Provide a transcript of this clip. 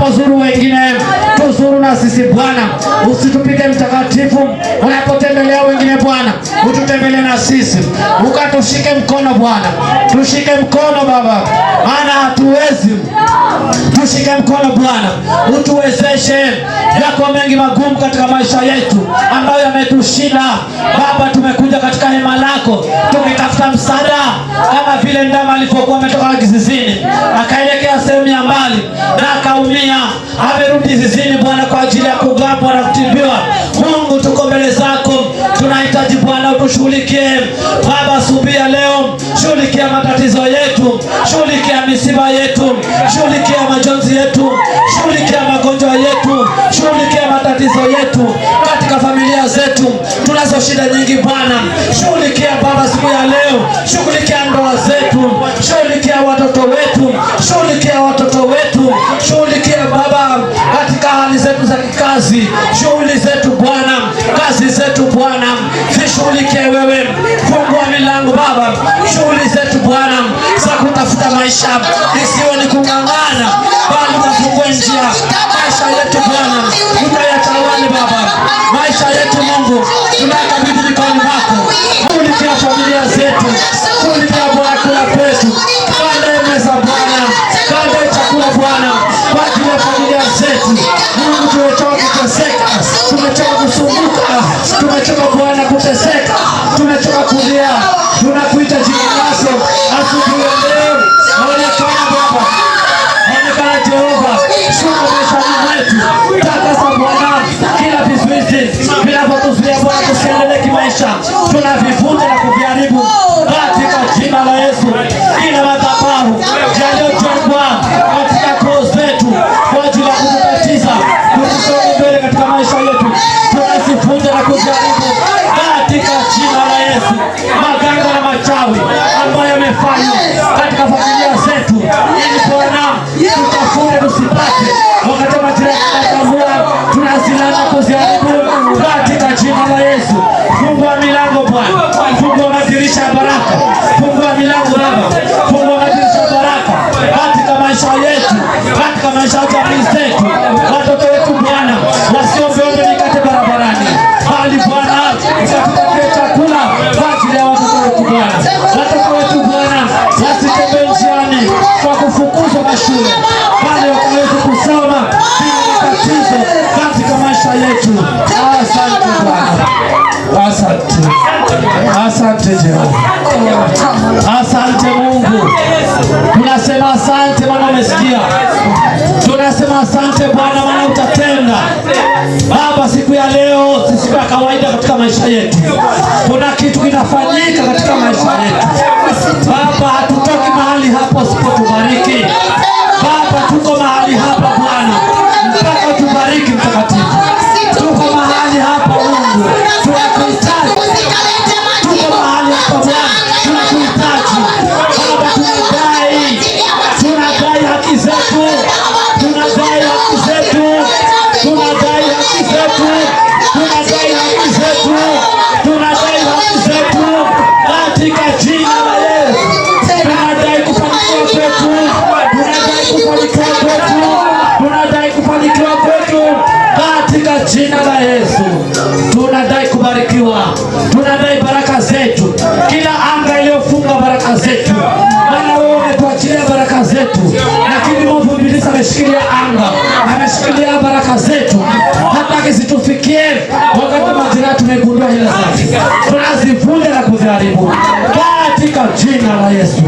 Unapozuru wengine, tuzuru na sisi Bwana, usitupite Mtakatifu. Unapotembelea wengine Bwana, ututembelee na sisi, ukatushike mkono Bwana, tushike mkono Baba, maana hatuwezi. Tushike mkono Bwana, utuwezeshe. Yako mengi magumu katika maisha yetu ambayo yametushinda Baba. Tumekuja katika hema lako tukitafuta msaada, kama vile ndama alivyokuwa ametoka zizini akaelekea sehemu ya mbali na akaumia, amerudi zizini Bwana kwa ajili ya kugambwa na kutibiwa. Mungu, tuko mbele zako, tunahitaji Bwana utushughulikie Baba. Asubuhi ya leo, shughulikia matatizo yetu, shughulikia misiba yetu, shughulikia majonzi yetu, shughulikia magonjwa yetu, shughulikia matatizo yetu katika familia zetu. Tunazo shida nyingi Bwana, shughulikia Baba siku ya leo, shughulikia ndoa zetu, shughulikia watoto wetu, shughulikia watoto wetu, shughulikia Baba katika hali zetu za kikazi, shughuli zetu Bwana, kazi zetu Bwana, zishughulikie wewe. Fungua milango Baba, shughuli zetu Bwana za kutafuta maisha isiwe ni kung'ang'ana, bali ukafungue njia. Maisha yetu Bwana utayatawale Baba, maisha yetu Mungu tunakabidhi mikononi mwako. Shughulikia familia zetu, shughulikia Bwana kula kwetu, tuandae meza Bwana, tuandae chakula Bwana kwa ajili ya familia zetu. Mungu, tumechoka kuteseka, tumechoka kusumbuka, tumechoka Bwana kuteseka, tumechoka kulia. Tunakuita jina lako asubuhi ya leo, onekana Baba, onekana Jehova, shuka maishani mwetu, takasa Bwana kila vizuizi vinavyotuzuia Bwana tusiendelee kimaisha, tunavivunja na kuviharibu katika jina la Yesu. Kila madhabahu yaliyojengwa katika koo zetu kwa ajili ya kututatiza tusisonge mbele katika maisha yetu, tunazivunja na kuziharibu katika jina la Yesu. Maganga na machawi ambayo yamefanywa katika familia zetu, ili Bwana tutafune tusipate, wakati majira yanatambua, tunazilana kuziharibu katika jina la Yesu. Fungua milango Bwana, fungua madirisha ya baraka, fungua milango Baba, fungua madirisha ya baraka katika maisha yetu, katika maisha ya jamii zetu, watoto wetu Bwana, wasiombeombe mikate barabarani, bali Bwana ukatupatie chakula kwa ajili ya watoto wetu Bwana, watoto wetu Bwana wasitembee njiani kwa kufukuzwa mashule, bali wakaweze kusoma bila matatizo katika maisha yetu. Asante Bwana, asante, asante Jehova, asante Mungu. Tunasema asante maana umesikia. Tunasema asante Bwana maana utatenda. Baba, siku ya leo si siku ya kawaida katika maisha yetu. Kuna kitu kinafanyika katika maisha yetu. Baba, hatutoki mahali hapa usipotubariki. Baba, tuko mahali hapa Bwana mpaka utubariki Mtakatifu. Tuko mahali hapa Mungu, tunakuhitaji. Tuko mahali hapa Bwana, tunakuhitaji Baba, tunadai, tunadai haki zetu, tunadai haki zetu, tunadai haki zetu, tunadai haki zetu, tunadai haki zetu katika jina la Yesu. Tunadai kufanikiwa kwetu, tunadai kufanikiwa kwetu, tunadai kufanikiwa kwetu katika jina la Yesu. Tunadai kubarikiwa, tunadai baraka zetu, kila anga iliyofunga baraka zetu, maana wewe umetuachilia baraka zetu, lakini mwovu Ibilisi ameshikilia anga, ameshikilia baraka zetu, hataki zitufikie. Wakati majira tumegundua hila zake, tunazivunja na kuziharibu katika jina la Yesu.